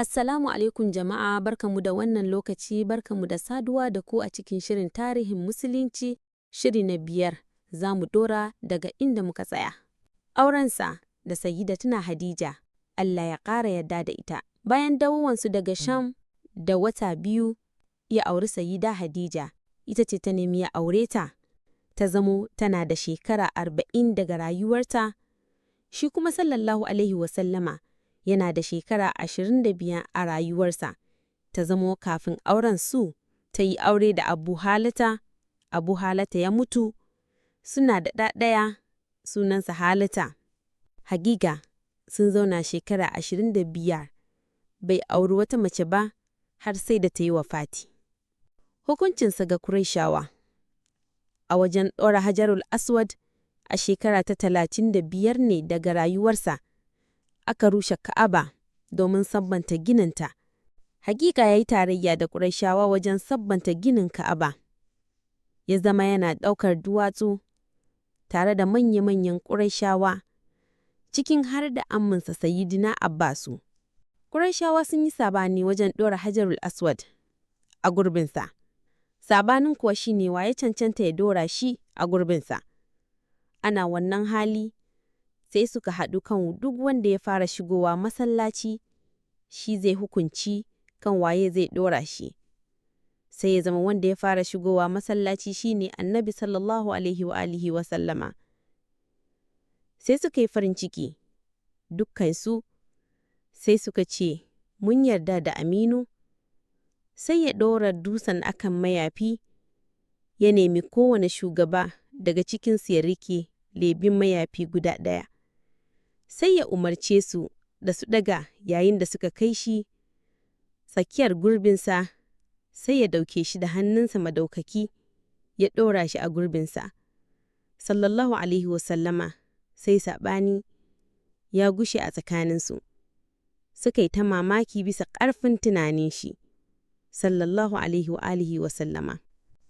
Assalamu alaikum jama'a, barkanmu da wannan lokaci, barkanmu da saduwa da ku a cikin shirin tarihin Musulunci, shiri na 5, za mu dora daga inda muka tsaya. Aurensa da Sayyidatuna Hadija, Allah ya ƙara yarda da ita. Bayan dawowansu daga Sham da wata 2, ya auri Sayyida Hadija, ita ce ta nemi ya aure ta, ta zamo tana da shekara 40 daga rayuwarta, shi kuma sallallahu alaihi wasallama yana da shekara 25 a rayuwarsa, ta zamo kafin auren su ta yi aure da Abu Halata, Abu Halata ya mutu, suna da ɗa ɗaya sunansa Halata. Hagiga sun zauna shekara 25 bai auri wata mace ba har sai da ta yi wafati. Hukuncinsa ga Qurayshawa. A wajen ɗora Hajarul Aswad a shekara ta 35 ne daga rayuwarsa, aka rushe Ka'aba domin sabbanta gininta. Hakika ya yi tarayya da Qurayshawa wajen sabbanta ginin Ka'aba. Ya zama yana ɗaukar duwatsu tare da manya-manyan Qurayshawa, cikin har da amminsa Sayyidina Abbasu. Qurayshawa sun yi sabani wajen ɗora Hajarul Aswad a gurbinsa. Sabanin kuwa shi ne wa ya cancanta ya ɗora shi a gurbinsa. Ana wannan hali sai suka haɗu kan duk wanda ya fara shigowa masallaci shi zai hukunci kan waye zai ɗora shi. Sai ya zama wanda ya fara shigowa masallaci shine Annabi sallallahu alaihi wa alihi wa sallama. Sai suka yi farin ciki, dukkansu sai suka ce, mun yarda da Aminu. Sai ya ɗora dutsen akan mayafi, ya nemi kowane shugaba daga cikinsu ya rike lebin mayafi guda ɗaya. Sai ya umarce su da su ɗaga yayin da suka kai shi tsakiyar gurbinsa, sai ya ɗauke shi da hannunsa madaukaki ya ɗora shi a gurbinsa. Sallallahu alaihi wasallama, sai saɓani ya gushe a tsakaninsu. Suka yi ta mamaki bisa ƙarfin tunanin shi. Sallallahu alaihi wa alihi wasallama.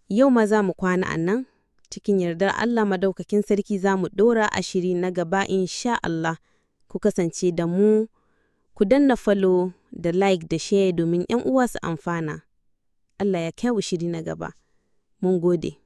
Yau ma za mu kwana a nan, cikin yardar Allah madaukakin sarki za mu ɗora a shiri na gaba insha Allah. Ku kasance da mu, ku danna follow da like da share domin 'yan uwa su amfana. Allah ya kai shiri na gaba. Mun gode.